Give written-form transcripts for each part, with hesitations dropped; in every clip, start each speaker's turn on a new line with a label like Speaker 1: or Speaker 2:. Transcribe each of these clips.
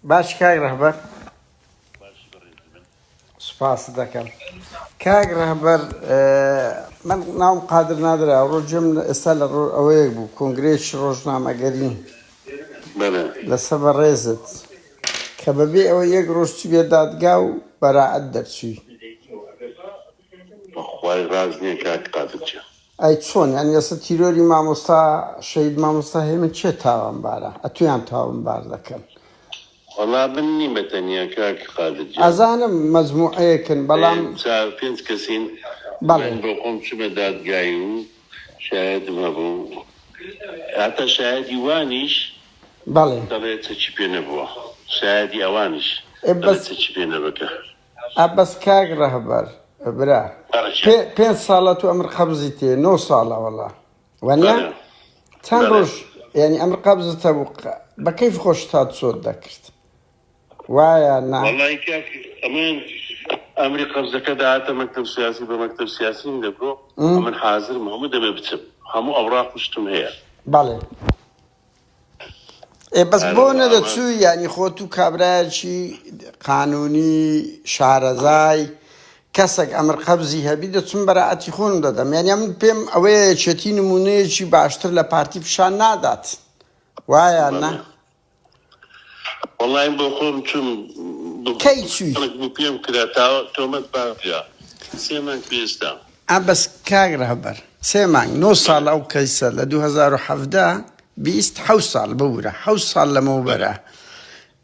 Speaker 1: باشی کاک ڕەهبەر؟
Speaker 2: باشی بەڕێزی من.
Speaker 1: سوپاست دەکەم کاک ڕەهبەر من ناوم قادر نادرە ئەوڕۆ گوێم ئێستا لە ڕۆ ئەوەیەک بوو کۆنگرەیەکی ڕۆژنامەگەری
Speaker 2: بەڵێ.
Speaker 1: لەسەر بەڕێزت کە بەبێ ئەوە یەک ڕۆژ چوویە دادگا و بەرائەت دەرچووی.
Speaker 2: بەخوای ڕاست نیە کاک قادر گیان.
Speaker 1: ئەی چۆن یانی ئێستا تیرۆری مامۆستا شەهید مامۆستا هێمن کێ تاوانبارە ئەتویان تاونبار دەکەن.
Speaker 2: وەڵا من نیم بە تەنیا کاک قادر گیان.
Speaker 1: ئەزانم مەجموعەیەکن بەڵام.
Speaker 2: چار پێنج کەسین
Speaker 1: بەڵێ.
Speaker 2: من بۆ خۆم چومە دادگای و شایەدم هەبوو هەتا شایەدی وانیش
Speaker 1: بەڵێ.
Speaker 2: دەڵێ چەکی پێ نەبووە شایەدی ئەوانیش
Speaker 1: ئێ
Speaker 2: دەڵێ
Speaker 1: بەس
Speaker 2: چەکی پێ نەبەکە.
Speaker 1: ئە بەس کاک ڕەهبەر برا
Speaker 2: بەڵێ
Speaker 1: پێ
Speaker 2: گیان.
Speaker 1: پێنج ساڵە تو ئەمر قەبزی تێ نۆ ساڵە وەڵا وەنیە
Speaker 2: بەڵێ
Speaker 1: چەند
Speaker 2: بەڵێ.
Speaker 1: ڕۆژ یعنی ئەمر قەبزت هەبوو بە کەیف خۆشت هات چۆت دەکرد وایە نا؟
Speaker 2: وەڵی کاک ئەمن ئەمری قەبزەکە داهاتە مەکتەب سیاسی بە مەکتەب سیاسیم دەگۆ ئەمن حازرم هەموو دەمێ بچم هەموو ئەوراق و شتم هەیە.
Speaker 1: بەڵێ ئێ بەس بۆ
Speaker 2: ئەرەوەڵا ئەمە
Speaker 1: نەدەچووی یانی خۆ تو کابرایەکی قانونی شارەزای کەسێک ئەمر قەبزی هەبی دەچم بەرائەتی خۆم دەدەم یانی ئەمن پێم ئەوەیە یەکێتی نمونەیەکی باشتر لە پارتی پیشان نادات وایە نا؟
Speaker 2: بەڵێ وەڵی بۆ خۆم چوم
Speaker 1: کەی چووی؟
Speaker 2: خەڵک بوو پێم کرا تا تۆمەت بار کرا سێ مانگ پێستا.
Speaker 1: ئا بەس کاک ڕەهبەر سێ مانگ نۆ ساڵ ئەو کەیسە لە 2017 20 حەوت ساڵ ببورە حەوت ساڵ لەمەوبەرە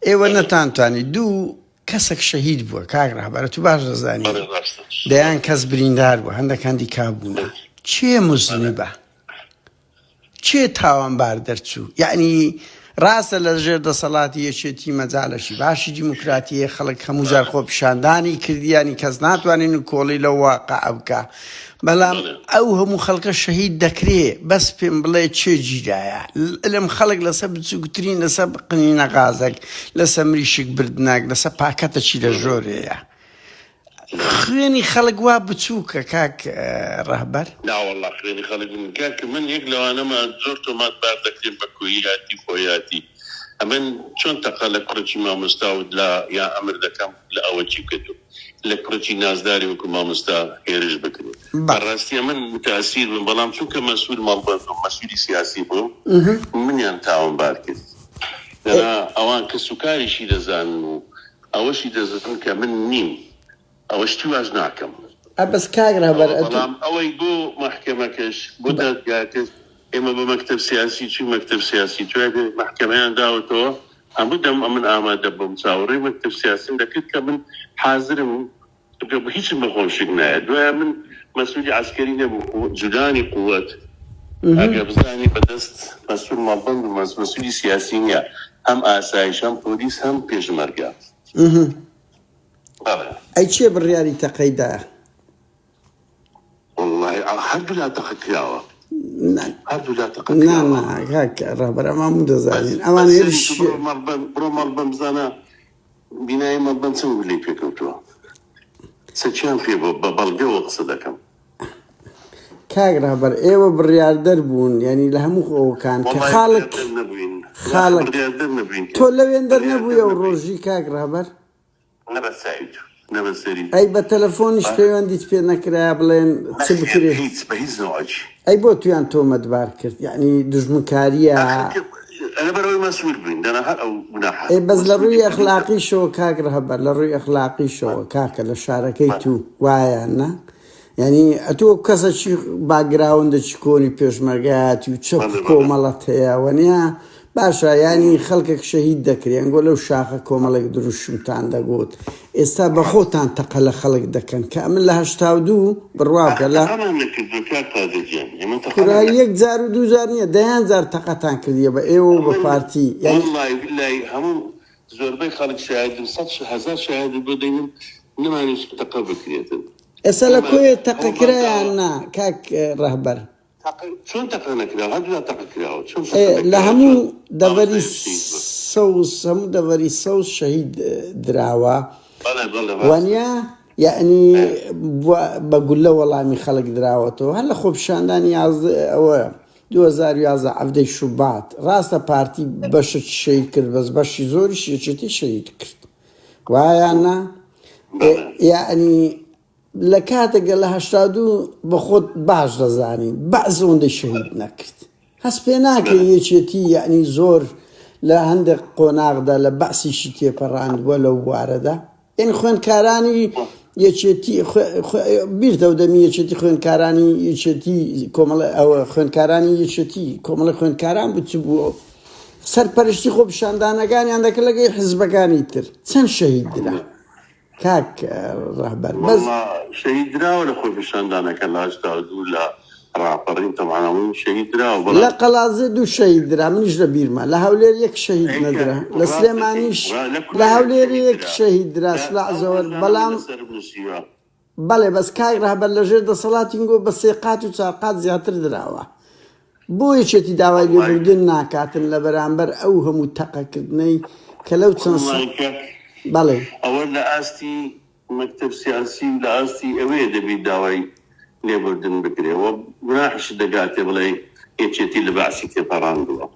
Speaker 1: ئێوە نەتانتوانی دوو کەسێک شەهید بووە کاک ڕەهبەر تو باش دەزانی دەیان کەس بریندار بوو هەندێک هەندی بوونە کێ موزنیبە کێ تاوانبار دەرچوو؟ یەعنی ڕاستە لە ژێر دەسەڵاتی یەکێتی مەجالەکی باشی دیموکراتی هەیە خەڵک هەموو جار خۆپیشاندانی کردی یانی کەس ناتوانێت نکۆڵی لەو واقعە بکا بەڵام ئەو هەموو خەڵکە شەهید دەکرێ بەس پێم بڵێ کێ گیرایە لەم خەڵک لەسەر بچووکترین لەسەر قنینە غازێک لەسەر مریشک بردنێک لەسەر پاکەتەکی لە ژۆرێیە خوێنی خەڵک وا بچووکە کاک ڕەهبەر.
Speaker 2: ناوەڵا خوێنی خەڵک بن کاکە من یەک لەوانەمە زۆر تۆمات بار دەکرێم بە کۆییاتی خۆیاتی ئەمن چۆن تەقە لە کوڕێکی مامۆستا و لە یا ئەمر دەکەم لە ئەوە چی بکەت و لە کوڕێکی نازداری وەکو مامۆستا هێرش بکرێت بەڕاستی ئەمن متاسیر بووم بەڵام چونکە مەسول مەڵبەند بووم مەسولی سیاسی بووم منیان تاوانبار کرد دەنا ئەوان کەسوکاریشی دەزانن و ئەوەشی دەزانن کە من نیم ئەوە شتی واش ناکەم.
Speaker 1: ئە بەس کاک ڕەهبەر
Speaker 2: ئەوە
Speaker 1: ئەتوو.
Speaker 2: بەڵام ئەوەی بۆ مەحکەمەکەش بۆ دادگاکەش ئێمە بە مەکتەب سیاسی چووین مەکتەب سیاسی دوای مەحکەمەیان داوەتەوە هەموو دەم ئەمن ئامادە بووم چاوەڕێی مەکتەب سیاسیم دەکرد کە من حازرم چونکە هیچم بە خۆم شک نایە دوایە من مەسولی عەسکەری نەبوو جودانی قوت ئەگەر بزانی بە دەست مەسول مەڵبەند و مەسولی سیاسی نیە هەم ئاسایش هەم پۆلیس هەم پێشمەرگە بەڵێ.
Speaker 1: ئەی کێ بڕیاری تەقەی دا؟
Speaker 2: وەڵڵاهی هەردوولا تەقە کراوە
Speaker 1: نا
Speaker 2: هەردوولا تەقە
Speaker 1: نا
Speaker 2: کراوە.
Speaker 1: نا کاک ڕەهبەر ئەمە هەموو
Speaker 2: بەس
Speaker 1: دەزانین ئەوان
Speaker 2: بەس سەری
Speaker 1: هێرش
Speaker 2: تۆ بڕۆ مەڵبەند بڕۆ مەڵبەند بزانە بینای مەڵبەند چەند گولەی پێکەوتووە چەکیان پێ بووە بە بەڵگەوە قسە دەکەم.
Speaker 1: کاک ڕەهبەر ئێوە بڕیاردەر بوون یانی لە هەموو ئەوەکان کە
Speaker 2: وەڵای
Speaker 1: خاڵک
Speaker 2: بڕیاردەر نەبووین
Speaker 1: خاڵک
Speaker 2: بڕیاردەر نەبووین
Speaker 1: تۆ لەوێندەر
Speaker 2: بڕیاردەر
Speaker 1: نەبووی ئەو
Speaker 2: نەبووین
Speaker 1: ڕۆژی کاک ڕەهبەر؟
Speaker 2: نە بە چاوی تۆ نە بە سەری تۆ
Speaker 1: ئەی بە تەلەفۆنیش پەیوەندیت پێ نەکرایە بڵێن چ
Speaker 2: نەخێر
Speaker 1: بکرێ؟
Speaker 2: هیچ بە هیچ نەوعێکی.
Speaker 1: ئەی بۆ تویان تۆمەتبار کرد یەعنی دوژمنکاریە؟
Speaker 2: ئاخر کە لەبەر ئەوەی مەسئول بووین دەنا هەر ئەو گوناحە
Speaker 1: ئێ بەس لە
Speaker 2: مەسئولی
Speaker 1: ڕووی
Speaker 2: بووین
Speaker 1: ئەخلاقیشەوە کاک ڕەهبەر لە ڕووی ئەخلاقیشەوە کاکە لە شارەکەی تو وایە نا؟ یانی ئەتوو وەک کەسەکی باکگراوندەکی کۆنی پێشمەرگایەتی و چەپ و کۆمەڵەت هەیە وەنیە باشە یانی خەڵکێک شەهید دەکرێ ئەنگۆ لەو شاخە کۆمەڵێک دروشمتان دەگوت ئێستا بە خۆتان تەقە لە خەڵک دەکەن کە ئەمن لە 82 بڕوا بکە لە
Speaker 2: تەقەمان نەکردووە کاک قادر گیان ئێمە
Speaker 1: کورە
Speaker 2: تەقەمان
Speaker 1: یەک جار و دوو جار نییە دەیان جار تەقەتان کردیە بە ئێوە و بە
Speaker 2: من
Speaker 1: پارتی یانی
Speaker 2: وەڵڵاهی بیللاهی هەموو زۆربەی خەڵک شایەدن سەد هەزار شایەدت بۆ دەینم نەمانویست تەقە بکرێتن
Speaker 1: ئێستا لە
Speaker 2: ئێمە
Speaker 1: کۆیە تەقە
Speaker 2: ئەوەمان
Speaker 1: کرا یان
Speaker 2: داوە
Speaker 1: نا کاک ڕەهبەر؟
Speaker 2: تەقە چۆن تەقە نەکراوە هەردوولا تەقە کراوە چۆن
Speaker 1: ئێ
Speaker 2: تەقە
Speaker 1: لە
Speaker 2: نەکراوە
Speaker 1: هەموو
Speaker 2: چۆن
Speaker 1: دەڤەری
Speaker 2: مامۆستای شەهید بووە
Speaker 1: سەوز هەموو دەڤەری سەوز شەهید دراوە
Speaker 2: بەڵێ بەڵێ ڕاستە
Speaker 1: وانە یەعنی
Speaker 2: ئێ
Speaker 1: بە گوللە وەڵامی خەڵک دراوەتەوە هەر لە خۆپیشاندانی 11 ئەوە. 2011 عەڤدەی شوبات ڕاستە پارتی بەشێکی شەهید کرد بەس بەشی زۆریش یەکێتی شەهید کرد وایە یان نا؟ یەعنی لە کاتێک لە 82 بە خۆت باش دەزانی بەعس ئەوەندەی شەهید نەکرد هەست پێ ناکەی یەکێتی یەعنی زۆر لە هەندێک قۆناغدا لە بەعسیشی تێپەڕاندووە لەو بوارەدا یعنی خوێندکارانی یەکێتی بیرتەوە دەمی یەکێتی خوێندکارانی یەکێتی کۆمەڵە ئەوە خوێندکارانی یەکێتی کۆمەڵی خوێندکاران بوو چ بوو سەرپەرشتی خۆپیشاندانەکانیان دەکرد لەگەی حزبەکانی تر چەند شەهید درا کاک ڕەهبەر بەس.
Speaker 2: وەڵا شەهید دراوە لە خۆپیشاندانەکە لە 82 لە ڕاپەڕین تەبعەن هەمووی شەهید دراوە بەڵام.
Speaker 1: لە قەڵادزێ دوو شەهید درا منیش لە بیرمە لە هەولێر یەک شەهید
Speaker 2: ئەی کاک
Speaker 1: نەدرا لە
Speaker 2: ڕاست دەکەی
Speaker 1: سلێمانیش
Speaker 2: ڕا لە
Speaker 1: لە
Speaker 2: کوێ یەک
Speaker 1: هەولێر
Speaker 2: شەهید
Speaker 1: یەک
Speaker 2: درا
Speaker 1: شەهید درا
Speaker 2: کاک
Speaker 1: سلاح
Speaker 2: ئەو
Speaker 1: زەوەر
Speaker 2: ڕۆژنامەم
Speaker 1: بەڵام
Speaker 2: لەسەرم نووسیوە.
Speaker 1: بەڵێ بەس کاک ڕەهبەر لە ژێر دەسەڵاتینگۆ بە سێ قات و چار قات زیاتر دراوە بۆ یەکێتی داوای
Speaker 2: وەڵای
Speaker 1: لێبوردن ناکاتن لە بەرامبەر ئەو هەموو تەقەکردنەی کە لەو چەند سا
Speaker 2: وەڵای کاک
Speaker 1: بەڵێ.
Speaker 2: ئەوە لە ئاستی مەکتەب سیاسی و لە ئاستی ئەوەیە دەبی داوای لێبوردن بکرێ و گوناحیشت دەگاتێ بڵێی یەکێتی لە بەعسی تێپەڕاندووە.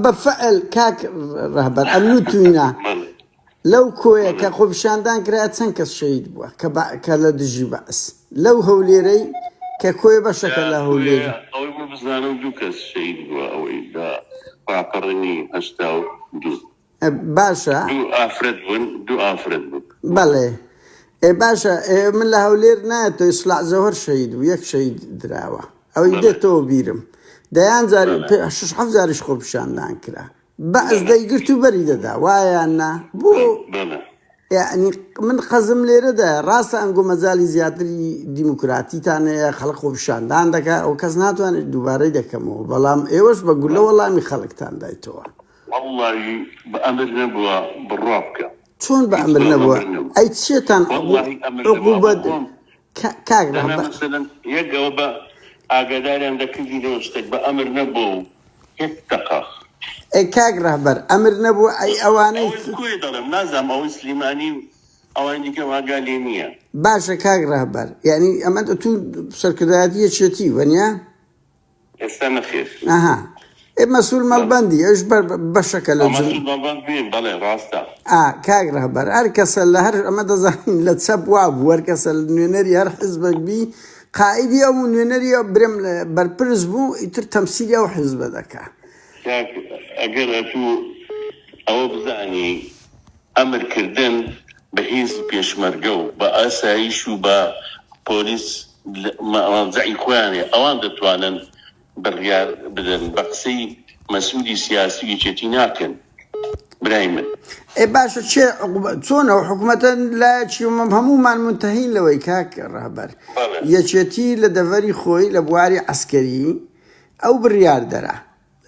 Speaker 1: بە فعل کاک ڕەهبەر ئەمن و توینا
Speaker 2: بەڵێ
Speaker 1: لەو کۆیە
Speaker 2: بەڵێ
Speaker 1: کە خۆپیشاندان کرایە چەند کەس شەهید بووە کە بە کە لە دژی بەعس لەو هەولێرەی کە کۆیە بەشەکە
Speaker 2: لە
Speaker 1: لە
Speaker 2: کۆیە
Speaker 1: هەولێر
Speaker 2: ئەوەی من بزانم دوو کەس شەهید بووە ئەوەی لە ڕاپەڕینی 82.
Speaker 1: باشە.
Speaker 2: دوو ئافرەت بوون دوو ئافرەت بوون.
Speaker 1: بەڵێ ئێ باشە ئێ من لە هەولێر نایەتەوە ئیسلاح جەوهەر شەهید بوو یەک شەهید دراوە ئەوەی
Speaker 2: بەڵێ
Speaker 1: دێتەوە بیرم دەیان جار
Speaker 2: بەڵێ
Speaker 1: پێ شش حەفت جاریش خۆپیشاندان کرا بەعس
Speaker 2: بەڵێ
Speaker 1: دەیگرت و بەری دەدا وایە یان نا بۆ
Speaker 2: بەڵێ
Speaker 1: یەعنی من قەزم لێرەدایە ڕاستە ئەنگۆ مەجالی زیاتری دیموکراتیتان هەیە خەڵک خۆپیشاندان دەکا ئەو کەس ناتوانێت دووبارەی دەکەمەوە بەڵام ئێوەش بە گولە وەڵامی خەڵکتان دایتەوە.
Speaker 2: وەڵڵاهی بە ئەمر نەبووە بڕوا بکە.
Speaker 1: چۆن بە
Speaker 2: هیچ
Speaker 1: ئەمر
Speaker 2: بە
Speaker 1: نەبووە
Speaker 2: ئەمر نەبوو.
Speaker 1: ئەی چێتان
Speaker 2: وەڵڵاهی ئەمر نەبووە. ئەوە
Speaker 1: عقوبە
Speaker 2: خۆم
Speaker 1: کاک
Speaker 2: دەنا
Speaker 1: ڕەهبەر.
Speaker 2: مەسەلەن یەک ئەوە بە ئاگاداریان دەکردینەوە شتێک بە ئەمر نەبووە و یەک دەقە.
Speaker 1: ئەی کاک ڕەهبەر ئەمر نەبووە ئەی ئەوانەی.
Speaker 2: ئەوەی کۆیە دەڵێم نازانم ئەوەی سلیمانی و ئەوانی دیکەم ئاگا لێ نییە.
Speaker 1: باشە کاک ڕەهبەر یانی ئەمە ئەتوو سەرکردایەتی یەکێتی وەنیە؟
Speaker 2: ئێستا نەخێر.
Speaker 1: ئەها ئێ مەسول
Speaker 2: بەڵێ.
Speaker 1: مەڵبەندی ئەویش بەر بەشەکە لە
Speaker 2: ئا
Speaker 1: جم.
Speaker 2: مەسول مەڵبەند نیم بەڵێ ڕاستە.
Speaker 1: ئا کاک ڕەهبەر هەر کەسە لە هەر ئەمە دەزانین لە چەپ وا بوو هەر کەسە نوێنەری هەر حزبێک بی قائیدی ئەو و نوێنەری ئەو برێم بەرپرس بوو ئیتر تەمسیلی ئەو حزبە دەکا.
Speaker 2: کاک ئەگەر ئەتوو ئەوە بزانی ئەمر کردن بە هێزی پێشمەرگە و بە ئاسایش و بە پۆلیس مەرجەعی خۆیان هەیە ئەوان دەتوانن بڕیار بدەن بە قسەی مەسئولی سیاسی و یەکێتی ناکەن برای من.
Speaker 1: ئێ باشە چێ عقوبە چۆن ئەو حکومەتە لایەکی هەموومان مونتەهین لەوەی کاک ڕەهبەر
Speaker 2: بەڵێ.
Speaker 1: یەکێتی لە دەڤەری خۆی لە بواری عەسکەری ئەو بڕیاردەرە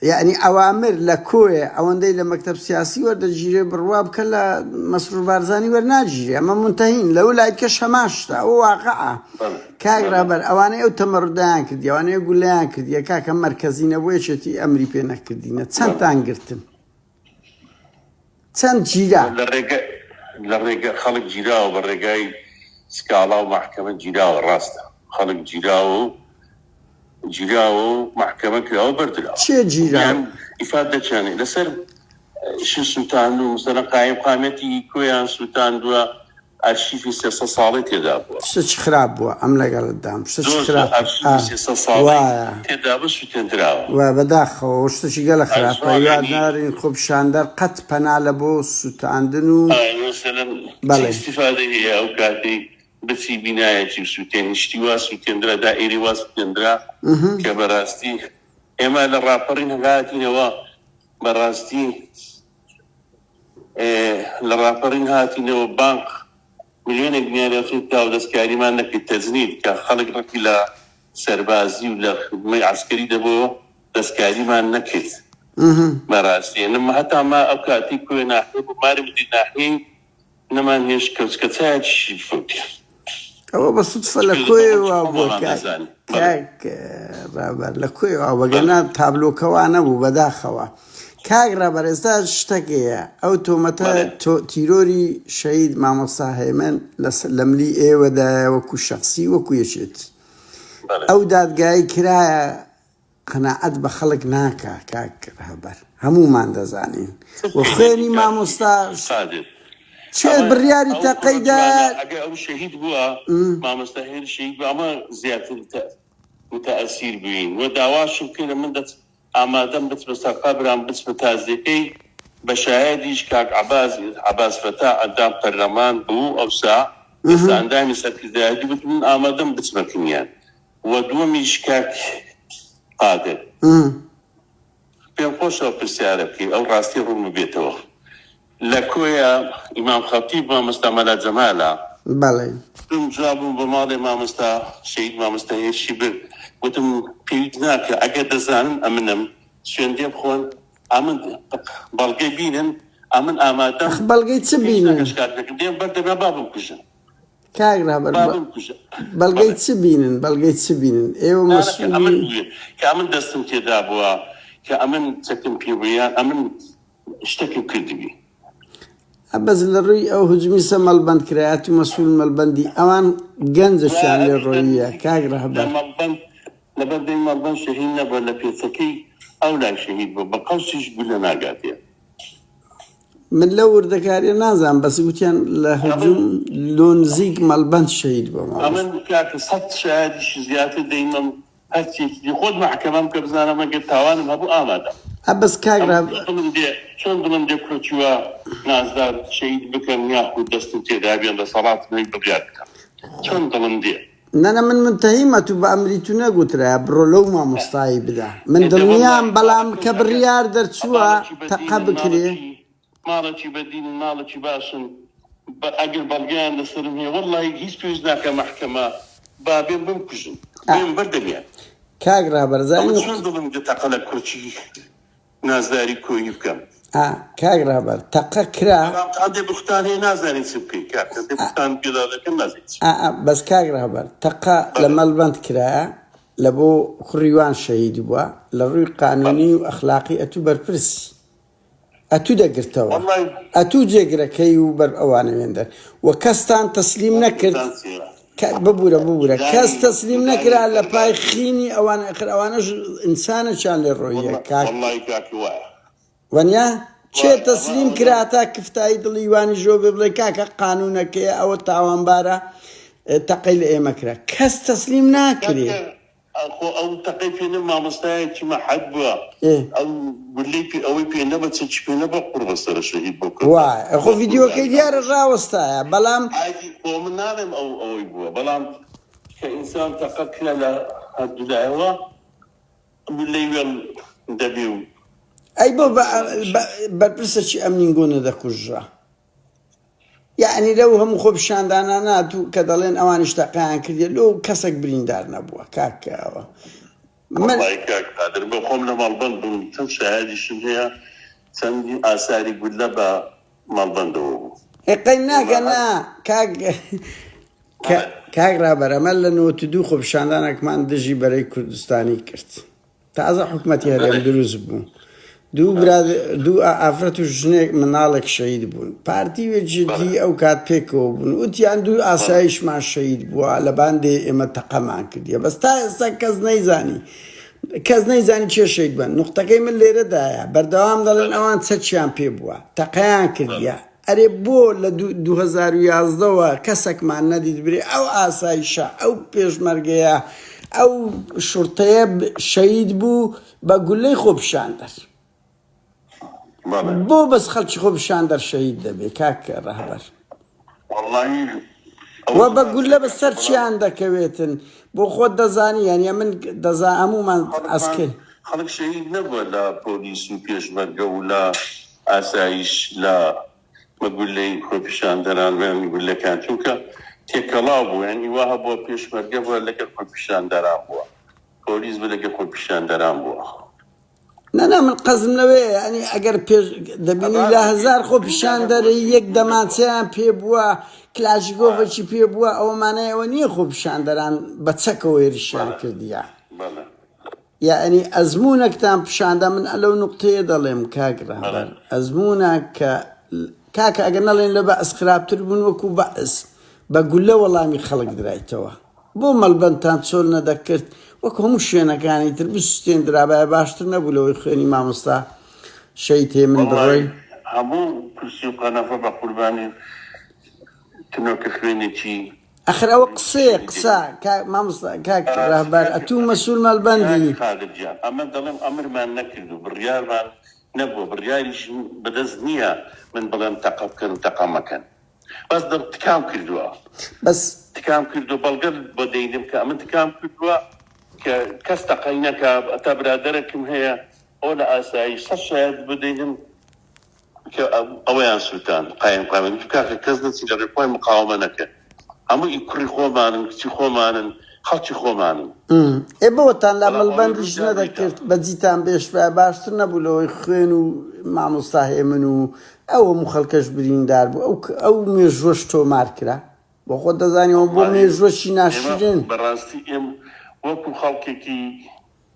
Speaker 1: یەعنی ئەوامر لە کۆیە ئەوەندەی لە مەکتەب سیاسی وەردەگیرێ بڕوا بکە لە مەسرور بارزانی وەرناگیرێ ئەمە مونتەهین لەو لای کەش هەمان شتە ئەوە واقعە کاک ڕابەر ئەوانەی ئەو تەمەڕدایان کردی ئەوانەی گولەیان کردیە کاکە مەرکەزی نەبوو یەکێتی ئەمری پێ نەکردینە چەندتان گرتن چەند گیرا؟
Speaker 2: لە ڕێگە لە ڕێگە خەڵک گیراوە بە ڕێگای سکاڵا و مەحکەمە گیراوە ڕاستە خەڵک گیراوە و گیراوە و مەحکەمە کراوە بەردراوە
Speaker 1: چێ گیرا؟
Speaker 2: یان ئیفاد دەچێنێ لەسەر شی سووتاند و مەسەلەن قایم قامەتی کۆیان سووتاندووە ئەرشیفی 300 ساڵەی تێدا بووە.
Speaker 1: شتێکی خراپ بووە ئەم لەگەڵت دام شتێکی
Speaker 2: زۆر زۆر
Speaker 1: خراپ
Speaker 2: ئەرشیفی
Speaker 1: ئا
Speaker 2: 300 ساڵەی
Speaker 1: وایە.
Speaker 2: تێدا بوو سووتێندراوە.
Speaker 1: وایە بەداخەوە و شتێکی گەلە خراپە
Speaker 2: ئەزۆر
Speaker 1: هیوا
Speaker 2: یانی.
Speaker 1: نارین خۆپیشاندەر قەت پەنا لە بۆ سووتاندن و
Speaker 2: ئا مەسەلەن چ
Speaker 1: بەڵێ.
Speaker 2: ئیستیفادەی هەیە ئەو کاتەی بچی بینایەکی بسووتێنی شتی وا سووتێندرا دائیرەی وا سووتێندرا کە بەراستی ئێمە لە ڕاپەڕین هاتینەوە بەراستی لە ڕاپەڕین هاتینەوە بانق ملیۆنێک دیناری تا و دەستکاریمان نەکرد تەجنید کە خەڵک ڕقی لە سەربازی و لە خدمەی عەسکەری دەبۆوە دەستکاریمان نەکرد بەڕاستی هەتا ما ئەو کاتی کوێ ناحیە بوو ماری مدیر ناحیەی نەمان هێشت کەوچکە چایەکیشی بفەوتێ.
Speaker 1: ئەوە بە سودفە لە
Speaker 2: چونکە لە
Speaker 1: کۆیەوە
Speaker 2: خەڵکی
Speaker 1: بووە
Speaker 2: خۆمانمان
Speaker 1: کاک
Speaker 2: دەزانی. بەڵێ.
Speaker 1: کاک ڕابەر لە کۆیەوە
Speaker 2: بەڵێ.
Speaker 1: وەگەرنا تابلۆکە وا نەبوو بەداخەوە کاک ڕابەر ئێستا شتەک هەیە ئەو تۆمەتە
Speaker 2: بەڵێ.
Speaker 1: تۆ تیرۆری شەهید مامۆستا هێمن لەس لە ملی ئێوەدایە وەکو شەخسی وەکو یەکێتی
Speaker 2: بەڵێ.
Speaker 1: ئەو دادگایی کرایە. قەناعەت بە خەڵک ناکا کاک ڕەهبەر هەموومان دەزانین و خوێنی مامۆستاش کێ بڕیاری تەقەی دا؟
Speaker 2: ئەگەر ئەو شەهید بووە مامۆستا هێر شەهید بووە ئەمە زیاتر متەئەسیر بووین و داواشم کرد من دەچ ئامادەم بچمە سەر قەبران بچمە تازیەکەی بە شایەدیش کاک عەباس عەباس فەتاح ئەندام پەرلەمان بوو ئەوسا ئێستا ئەندامی سەرکردایەتی وت من ئامادەم بچمە کنیان و دووەمیش کاک قادر پێم خۆشە ئەو پرسیارە بکەی ئەو ڕاستی ڕوون ببێتەوە لە کۆیە ئیمام خەتیب مامۆستا مەلا جەمالە.
Speaker 1: بەڵێ.
Speaker 2: چووم جوابم بۆ ماڵێ مامۆستا شەهید مامۆستا هێرشی برد وتم پێویست ناکا ئەگەر دەزانن ئەمنم سوێندێ بخۆن ئەمن بەڵگەی بینن ئەمن ئامادەم
Speaker 1: ئەخ بەڵگەی چ
Speaker 2: پێویست
Speaker 1: بینن؟
Speaker 2: ناکا شکات بکەم دێم بەردەمیا با بمکوژن.
Speaker 1: کاک ڕابەر بەڵگەی چ بینن بەڵگەی چ بینن ئێوە مەسئولی.
Speaker 2: کە ئەمن دەستم تێدا بووە کە ئەمن چەکم پێ بوو یان ئەمن شتەکم کردبی.
Speaker 1: بەس لە ڕووی ئەو هجومی سە مەڵبەند کرایەت و مەسئول مەڵبەندی ئەوان گەنجەکیان لێ ڕۆییە کاک ڕەهبەر.
Speaker 2: لەبەر دەمی مەڵبەند شەهید نەبووە لە پێچەکەی ئەو لای شەهید بووە بە قەوسیش گولە ناگاتێ.
Speaker 1: من لەو وردەکاریە نازانم بەس وتیان لە هجوم لۆ نزیک مەڵبەند شەهید بووە مامۆستا.
Speaker 2: ئەمن کاکە سەت شایەدیش زیاتر دەیمەم هەرچیەکی دی خۆت مەحکەمەم کە بزانم ئەگەر تاوانم هەبوو ئامادەم.
Speaker 1: ئە بەس کاک
Speaker 2: ئەمن
Speaker 1: ڕاب.
Speaker 2: چۆن دڵم دێ چۆن دڵم دێ کوڕێکی وا نازدار شەهید بکەم یاخود دەستم تێدا بێ دەسەڵاتم هەبی بڕیار بدەم چۆن دڵم دێ.
Speaker 1: نەنە من منتەهیم ئەتو بە ئەمری تو نەگوترایە بڕۆ لەو مامۆستایی بدە من دڵنیام بەڵام کە بڕیار دەرچووە تەقە بکرێ.
Speaker 2: ماڵەکی بە دینن ماڵەکی باشن ئەگەر بەڵگەیان لەسەرم هەیە وەڵڵاهی هیچ پێویست ناکا مەحکەمە با بێن بمکوژن بێن بەردەمیان.
Speaker 1: کاک ڕابەر زانی
Speaker 2: ئەوە چۆن دڵم دێ تەقە لە کوڕکی نازداری کۆیی بکەم.
Speaker 1: ئا کاک ڕابەر تەقە کرا.
Speaker 2: بەڵام هەندێ بوختان هەیە نازانی چ بکەی کاک هەندێ بوختان پێدا دەکەن نازانی چ
Speaker 1: ئا ئا بەس کاک ڕابەر تەقە لە
Speaker 2: بەڵێ.
Speaker 1: مەڵبەند کرایە لە بۆ کوڕی وان شەهید بووە لە ڕووی
Speaker 2: بەڵێ.
Speaker 1: قانونی و ئەخلاقی ئەتوو بەرپرسی ئەتوو دەگرتەوە
Speaker 2: وەڵای.
Speaker 1: ئەتوو جێگرەکەی و بەر ئەوانە وێندەر و کەستان تەسلیم نەکرد
Speaker 2: بوختان چیە؟
Speaker 1: کە ببورە ببورە کەس
Speaker 2: دانی
Speaker 1: تەسلیم
Speaker 2: دانی
Speaker 1: نەکرا لە پای
Speaker 2: سەرداری.
Speaker 1: خینی ئەوان ئەخر ئەوانەش ئینسانەکیان لێ ڕۆییە
Speaker 2: وەڵا
Speaker 1: کاک
Speaker 2: وەڵای کاکە وایە.
Speaker 1: وەنیا کێ
Speaker 2: وایە ئەمە
Speaker 1: تەسلیم
Speaker 2: ئەوە
Speaker 1: کرا تا کفتایی دڵی وانی ژۆ بێ بڵێ کاکە قانونەکەیە ئەوە تاوانبارە تەقەی لە ئێمە کرا کەس تەسلیم ناکرێ.
Speaker 2: کاکە خۆ ئەو تەقەی پێ نە مامۆستایەکی مەحەد بووە
Speaker 1: ئێ.
Speaker 2: ئەو گولەی پێ ئەوەی پێ نەبە چەکی پێ نەبە قوڕ بەسەرە شەهید بۆ کردە
Speaker 1: وایە خۆ
Speaker 2: خوا
Speaker 1: ڤیدیۆکەی
Speaker 2: قوربانی
Speaker 1: دیارە
Speaker 2: ئەوەش
Speaker 1: ڕاوەستایە بەڵام.
Speaker 2: عادی خۆ من ناڵێم ئەو ئەوەی بووە بەڵام کە ئینسان تەقە کرا لە هەردوولایەوە گولەی وێڵ دەبێ و
Speaker 1: ئەی بۆ بە بەرپرسەکی ئەمنین گۆ نەدەکوژرا؟ یەعنی لەو هەموو خۆپیشاندانانە تو کە دەڵێن ئەوانیش تەقەیان کردیە لۆ کەسەک بریندار نەبووە کاک ئەوە من.
Speaker 2: وەڵایی کاک قادر بۆ خۆم لە مەڵبەند بووم چەند شایەدیشم هەیە چەندین ئاساری گوللە بە مەڵبەندەوە بوو.
Speaker 1: ئێ قەی
Speaker 2: ئێمە
Speaker 1: ناکە
Speaker 2: هەر
Speaker 1: نا کاک کاک ڕابەر ئەمە لە 92 خۆپیشاندانەکمان دژی بەرەی کوردستانی کرد تازە حکومەتی هەرێم دروست بوو دوو برا دوو ئافرەت و ژنێک مناڵێک شەهید بوون پارتی و یەکێتی ئەو کات پێکەوە بوون وتیان دوو ئاسایشمان شەهید بووە لە باندێ ئێمە تەقەمان کردیە بەس تا ئێستا کەس نەیزانی کەس نەیزانی کێ شەهید بووە نوقتەکەی من لێرەدایە بەردەوام دەڵێن ئەوان چەکیان پێ بووە تەقەیان کردیە ئەرێ بۆ لە 2011 وە کەسەکمان نەدیت برێ ئەو ئاسایشە ئەو پێشمەرگەیە ئەو شورتەیە شەهید بوو بە گولەی خۆپیشاندەر بۆ بەس خەڵکی خۆپیشاندەر شەهید دەبێ کاک ڕەهبەر وە بە گولە بە سەر چیان دەکەوێتن بۆ خۆت دەزانی یانی من دەزا هەموومان ئەسکەر
Speaker 2: خەڵک شەهید نەبووە لە پۆلیس و پێشمەرگە و لە ئاسایش لە بە گوللەی خۆپیشاندەران یان گوللەکان چونکە تێکەڵاو بوو یانی وا هەبووە پێشمەرگە بووە لەگەڵ خۆپیشاندەران بووە پۆلیس بوو لەگەڵ خۆپیشاندەران بووە.
Speaker 1: نا نا من قەزم لەوەیە یانی ئەگەر پێش دەبینی لە هەزار خۆپیشاندەر یەک دەمانچەیان پێ بووە کلاشیکۆفێکی پێ بووە ئەوە مانای ئەوە نییە خۆپیشاندەران بە چەکەوە هێرشیان کردیە. یەعنی ئەزموونەکتان پیشاندا من لەو نوقتەیە دەڵێم کاک ڕەهبەر ئەزموونە کە کاکە ئەگەر نەڵێن لە بەعس خراپتر بوون وەکو بەعس بە گولە وەڵامی خەڵک درایتەوە بۆ مەڵبەندتان چۆل نەدەکرد وەک هەموو شوێنەکانی تر بسوتێندرابایە باشتر نەبوو لەوەی خوێنی مامۆستا شەهید هێمن
Speaker 2: وەڵای
Speaker 1: بڕۆی؟
Speaker 2: هەموو کورسی و قەنەفە بە قوربانی تنۆکە خوێنێکی
Speaker 1: ئەخر ئەوە قسەیە
Speaker 2: شەهیدێکی.
Speaker 1: قسە کاک مامۆستا کاک
Speaker 2: بەڕاستی
Speaker 1: ڕەهبەر
Speaker 2: کاک
Speaker 1: ئەتوو مەسول
Speaker 2: کاک
Speaker 1: مەڵبەندی.
Speaker 2: قادر گیان ئەمە دەڵێم ئەمرمان نەکرد و بڕیارمان نەبووە بڕیاریش بەدەست نییە من بڵێم تەقە بکەن و تەقە مەکەن بەس دڵ تکام کردووە.
Speaker 1: بەس.
Speaker 2: تکام کردووە بەڵگە بۆ دەینم کە ئەمن تکام کردووە کە کەس تەقەی نەکا هەتا برادەرەکم هەیە ئەوە لە ئاسایش سەد شایەت بۆ دەینم کە ئەوەیان سوتان قایم قایم وتم کاکە کەس نەچی لە ڕێپای مقاومە نەکەن هەموو ئی کوڕی خۆمانن کچی خۆمانن خەڵکی خۆمانن.
Speaker 1: ئێ بۆتان لە
Speaker 2: بەڵام ئەوەی
Speaker 1: مەڵبەندیش
Speaker 2: ڕوویدا ڕوویدا.
Speaker 1: نەدەکرد بەجیتان بێشتبایە باشتر نەبوو لەوەی خوێن و مامۆستا هێمن و ئەو هەموو خەڵکەش بریندار بوو ئەو ئەو مێژوەش تۆمار کرا بۆ خۆت دەزانی ئەوە بۆ
Speaker 2: وەڵاهی
Speaker 1: مێژوەشی
Speaker 2: ئێمە
Speaker 1: ناشرین.
Speaker 2: بەڕاستی ئێم وەکو خەڵکێکی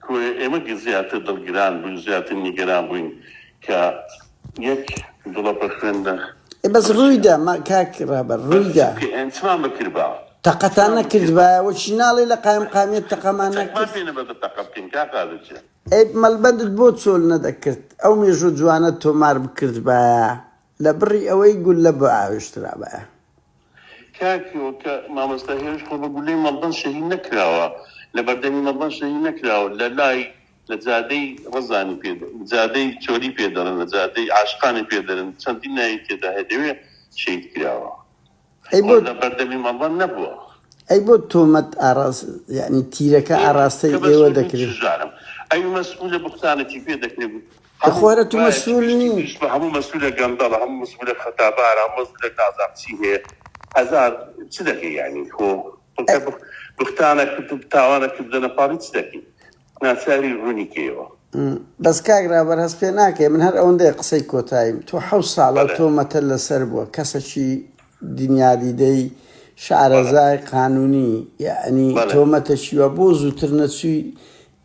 Speaker 2: کۆیە ئێمە زیاتر دڵگران بووین زیاتر نیگەران بووین کە یەک دڵۆپە خوێن لە
Speaker 1: ئێ بەس
Speaker 2: ڕشیا.
Speaker 1: ڕوویدا ما کاک ڕابەر
Speaker 2: بەس چ
Speaker 1: ڕوویدا.
Speaker 2: بکەین چمان بکردبا
Speaker 1: تەقەتان
Speaker 2: چمان بکردبا.
Speaker 1: نەکردبایە وەکی ناڵێی لە قایمقامیەت تەقەمان
Speaker 2: چەکمان
Speaker 1: نەکرد.
Speaker 2: پێ نەبەدە تەقە بکەین کاک قادر گیان.
Speaker 1: ئەی مەڵبەندت بۆ چۆل نەدەکرد ئەو مێژوو جوانەت تۆمار بکردبایە لە بڕی ئەوەی گوللە بئاوێشترابایە.
Speaker 2: کاک کە مامۆستا هێرش خۆ بە گولەی مەڵبەند شەهید نەکراوە لە بەردەمی مەڵبەند شەهید نەکراوە لە لای لە جادەی ڕەزانی پێ جادەی چۆلی پێ دەڵێن لە جادەی عاشقانی پێ دەرن چەندین ناوی تێدا هەیە لەوێ شەهید کراوە
Speaker 1: ئەی
Speaker 2: خۆ
Speaker 1: بۆ
Speaker 2: لە بەردەمی مەڵبەند نەبووە.
Speaker 1: ئەی بۆ تۆمەت ئاڕاس یانی تیرەکە
Speaker 2: ئێ
Speaker 1: ئاڕاستەی
Speaker 2: کە
Speaker 1: ئێوە
Speaker 2: مەسئول بین
Speaker 1: دەکرێ؟
Speaker 2: چزانم ئەوی مەسئولە بوختانەکی پێ دەکرێ
Speaker 1: ئێ خۆ
Speaker 2: هەموو
Speaker 1: هەر ئەتوو
Speaker 2: ڕایەکی
Speaker 1: مەسئول
Speaker 2: گشتی
Speaker 1: نی.
Speaker 2: گشت بە هەموو مەسئولە گەندەڵە هەموو مەسئولە خەتابارە هەموو مەسئولە نازانم چی هەیە هەزار چ دەکەی یانی خۆ خۆ کە
Speaker 1: ئەی
Speaker 2: بوختانەک تاوانەکت بدەنە پاڵی چ دەکەی ناچاری ڕوونی کەیەوە.
Speaker 1: بەس کاک رابەر هەست پێ ناکەی من هەر ئەوەندەیە قسەی کۆتاییم تۆ حەوت ساڵە
Speaker 2: بەڵێ.
Speaker 1: تۆمەتە لەسەر بووە کەسەکی دنیادیدەی
Speaker 2: بەڵێ.
Speaker 1: شارەزای قانونی یەعنی
Speaker 2: بەڵێ.
Speaker 1: تۆمەتەکی وا بۆ زووتر نەچووی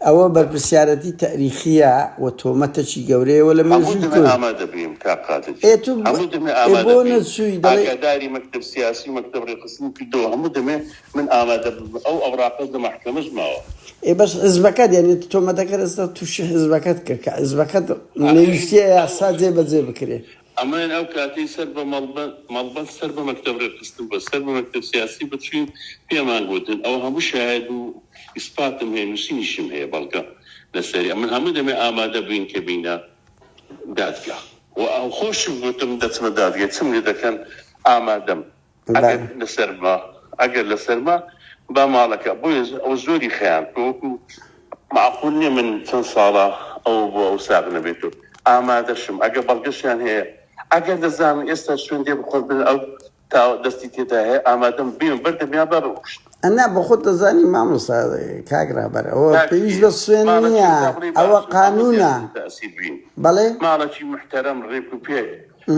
Speaker 1: ئەوە بەرپرسیارەتی تەئریخیە و تۆمەتەکی گەورەیە وە لە
Speaker 2: هەموو
Speaker 1: مێژووی
Speaker 2: دەمێ
Speaker 1: کورد
Speaker 2: ئامادە بوویم کاک قادر
Speaker 1: ئێ
Speaker 2: گیان
Speaker 1: تو
Speaker 2: هەموو دەمێ
Speaker 1: ئێ
Speaker 2: ئامادە
Speaker 1: بۆ
Speaker 2: بووین
Speaker 1: نەچووی دەڵێی
Speaker 2: ئاگاداری مەکتەب سیاسی و مەکتەب ڕێکخستنم کردەوە هەموو دەمێ من ئامادە بم ئەو ئەوراقەش لە مەحکەمەش ماوە.
Speaker 1: ئێ بەس حزبەکەت یانی تۆمەتەکەت ئێستا توشی حزبەکەت کرد کە حزبەکەت
Speaker 2: ئاخر
Speaker 1: نەویستیە
Speaker 2: ئەو
Speaker 1: یاسا جێ بەجێ بکرێ.
Speaker 2: ئەمن ئەو کاتەی سەر بە مەڵبەند مەڵبەند سەر بە مەکتەب ڕێکخستن بووە سەر بە مەکتەب سیاسی بوو چوین پێمان گوتن ئەوە هەموو شاهێد و ئیسپاتم هەیە نووسینیشم هەیە بەڵگە لەسەری ئەمن هەموو دەمێ ئامادە بووین کە بینە دادگا و خۆشم گوتم دەچمە دادگای چم لێ دەکەن ئامادەم ئەگەر لەسەرما ئەگەر لەسەرما با ماڵەکە بۆیە ئەوە زۆری خەیان کە وەکو معقول نییە من چەند ساڵە ئەوە بۆ ئەو ساغ نەبێت و ئامادەشم ئەگەر بەڵگەشیان هەیە ئەگەر دەزانن ئێستا شوێن دێ بخۆن بن ئەو تا دەستی تێدا هەیە ئامادەم بێم بەردەمیان با بمکوشن.
Speaker 1: ئەنا بۆخۆت دەزانی مامۆستا کاک ڕابەر ئەوە
Speaker 2: کاک
Speaker 1: پێویست بە سوێن
Speaker 2: ماڵەکی
Speaker 1: نییە
Speaker 2: تا بڵێی
Speaker 1: ئەوە
Speaker 2: باشن ئەمە
Speaker 1: قانونە
Speaker 2: زیاتر متەئسیر بووین
Speaker 1: بەڵێ.
Speaker 2: ماڵەکی موحتەرەم ڕێک و پێک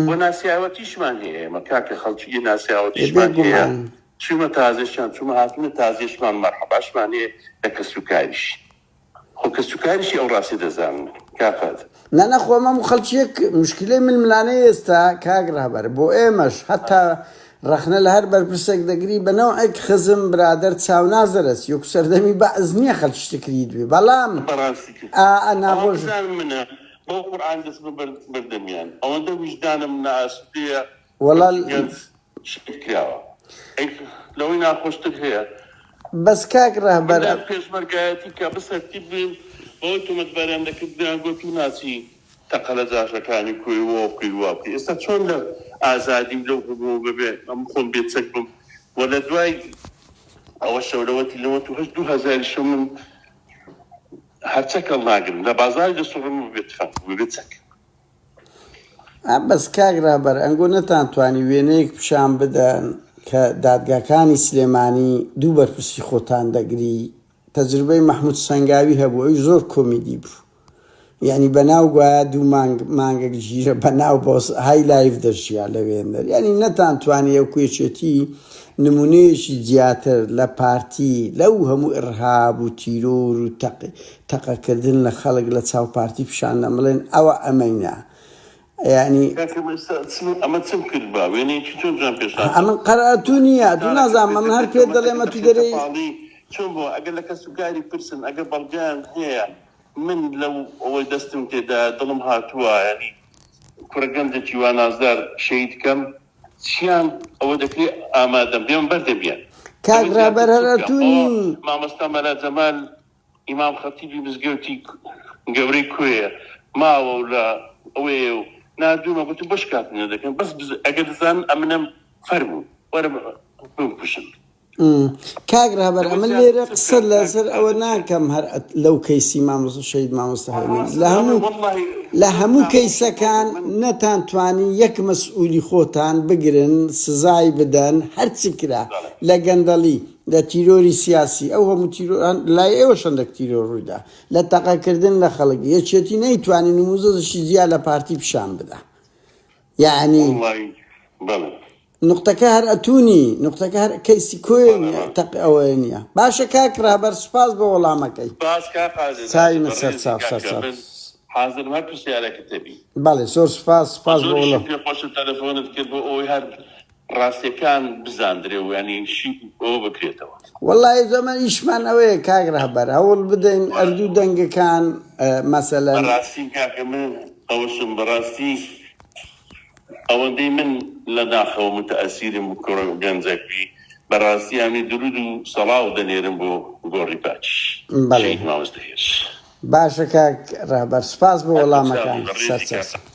Speaker 2: و ناسیاوەتیشمان هەیە ئێمە کاکە خەڵکی
Speaker 1: ئێ
Speaker 2: ناسیاوەتیشمان هەیە
Speaker 1: بێگومان.
Speaker 2: چوومە تازێشیان چوومە هاتنە تازێشمان مەرحەباشمان هەیە لە کەسوکاریش خۆ کەسوکاریشی ئەو ڕاستی دەزانن کاک قادر.
Speaker 1: نا نا خۆ ئەمە هەموو خەڵکیەک موشکیلەی ململانێی ئێستا کاک ڕابەر بۆ ئێمەش هەتا ڕەخنە لە هەر بەرپرسێک دەگری بە نەوعێک خزم برادەر چاونازەرەسی وەکو سەردەمی بەعس نیە خەڵکی تکریت بێ بەڵام
Speaker 2: بەڕاستی کرد
Speaker 1: ئا ئا
Speaker 2: ئەوان
Speaker 1: ناخۆش
Speaker 2: بزانن منە بەو قورئان دەچمە بەر بەردەمیان ئەوەندە ویژدانم نائاسودەیە
Speaker 1: وەڵا
Speaker 2: کەچی گەنج شەهید کراوە ئەی لەوەی ناخۆشتر هەیە؟
Speaker 1: بەس کاک
Speaker 2: من
Speaker 1: ڕەهبەر
Speaker 2: لە پێشمەرگایەتی کە بسەرتیب بوویم بەوەی تۆمەتباریان دەکرد دەیان گۆت تۆ ناچی تەقە لە جاشەکانی کوێی وا بکەی وا بکەی ئێستا چۆن لە ئازادی و لەو هەموو بەبێ ئەم خۆم بێ چەک بم و لە دوای ئەوەشەوە لەوەتی 98 2000 من هەر چەک هەڵناگرم لە بازاری دەسوڕم بەبێ تفەنگ بەبێ چەک.
Speaker 1: ئا بەس کاک رابەر ئەنگۆ نەتان توانی وێنەیەک پیشان بدەن کە دادگاکانی سلێمانی دوو بەرپرسی خۆتان دەگری تەجربەی مەحمود سەنگاوی هەبوو ئەویش زۆر کۆمیدی بوو یعنی بەناو گوایە دوو مانگ مانگێک گیرە بەناو بۆس های لایف دەژیا لەوێندەر یعنی نەتان توانی ئەو کوێچێتی نمونەیەکی زیاتر لە پارتی لەو هەموو ئڕهاب و تیرۆر و تەقەکردن لە خەڵک لە چاو پارتی پیشان دەن بڵێن ئەوە ئەمەینە یعنی
Speaker 2: کاکە ئێستا ئەمە چم کرد با وێنەیەکی چۆن جوان پێشان
Speaker 1: ئەمن قەر ئەتوو نییە ئەتوو نازانم ئەمن هەر پێت دەڵێم ئەتوو دەرێی.
Speaker 2: چۆن بۆ ئەگەر لە کەسوکاری پرسن ئەگەر بەڵگەیان هەیە من لەو ئەوەی دەستم تێدا دڵم هاتووە یانی کوڕە گەنجێکی وا نازدار شەهید کەم چیان ئەوە دەکرێ ئامادەم بێم بەردەمیان
Speaker 1: کاک
Speaker 2: لەوە زیاتر
Speaker 1: ڕابەر
Speaker 2: چ
Speaker 1: هەر
Speaker 2: بکەم ئەوە
Speaker 1: ئەتونی
Speaker 2: مامۆستا مەلا جەمال ئیمام خەتیبی مزگەوتی گەورەی کۆیە ماوە و لە ئەوەیە و ناردوومە گوتم بۆ شکاتم لێ دەکەن بەس ئەگەر دەزانن ئەمنم فەرموون وەرە بمکوژن.
Speaker 1: کاک ڕابەر
Speaker 2: لەوە
Speaker 1: ئەمن
Speaker 2: زیاتر
Speaker 1: لێرە
Speaker 2: چ
Speaker 1: قسە
Speaker 2: بکەم کاک
Speaker 1: لەسەر ئەوە
Speaker 2: قادر گیان؟
Speaker 1: ناکەم هەر لەو کەیسی مامۆستا شەهید مامۆستا هێمن
Speaker 2: ڕاستە
Speaker 1: لە
Speaker 2: دەڵێ
Speaker 1: هەموو
Speaker 2: وەڵڵاهی
Speaker 1: لە
Speaker 2: زۆر
Speaker 1: هەموو
Speaker 2: ناخۆشم بۆ
Speaker 1: کەیسەکان
Speaker 2: من
Speaker 1: نەتان توانی یەک مەسئولی خۆتان بگرن سزای بدەن هەرچی کرا
Speaker 2: بەڵێ
Speaker 1: لە گەندەڵی لە تیرۆری سیاسی ئەو هەموو تیرۆر لای ئێوەش هەندەک تیرۆر ڕوویدا لە تەقەکردن لە خەڵک یەکێتی نەیتوانی نموزەزشی جیا لە پارتی پیشان بدا یەعنی
Speaker 2: وەڵڵاهی بەڵێ
Speaker 1: نوقتەکە هەر ئەتوو نی نوقتەکە هەر کەیسی کۆیە
Speaker 2: بەڵێ
Speaker 1: نیە
Speaker 2: بەڵێ
Speaker 1: تەق ئەوەیە نیە باشە کاک ڕابەر سوپاس بۆ وەڵامەکەی
Speaker 2: سپاس کاک قادر
Speaker 1: چاوی
Speaker 2: نازم
Speaker 1: من
Speaker 2: بەڕێزی
Speaker 1: سەرچاو
Speaker 2: کاکە
Speaker 1: سەرچاو
Speaker 2: من حازرم هەر پرسیارێکت هەبی
Speaker 1: بەڵێ زۆر سوپاس
Speaker 2: وە
Speaker 1: سوپاس بۆ
Speaker 2: زۆریشم
Speaker 1: وەڵام
Speaker 2: پێ خۆشە تەلەفۆنت کرد بۆ ئەوەی هەر ڕاستیەکان بزاندرێ و یانی شی ئەوە بکرێتەوە.
Speaker 1: وەڵایی زۆمان ئیشمان ئەوەیە کاک ڕەهبەر هەوڵ بدەین ئەردوو دەنگەکان مەسەلەن.
Speaker 2: بەڕاستی کاکە من ئەوەشم بەڕاستی ئەوەندەی من لە ناخەوە متەئەسیرم کوڕە گەنجەک بی بەڕاستی ئەمنی درود و سەڵاو دەنێرم بۆ گۆڕی پاکیش
Speaker 1: بەڵێ
Speaker 2: شەهید مامۆستا هێرش.
Speaker 1: باشە کاک ڕەهبەر سوپاس بۆ
Speaker 2: هەر
Speaker 1: وەڵامەکان
Speaker 2: بەچاوی بەڕێزی
Speaker 1: سەرچاو.
Speaker 2: کاکە.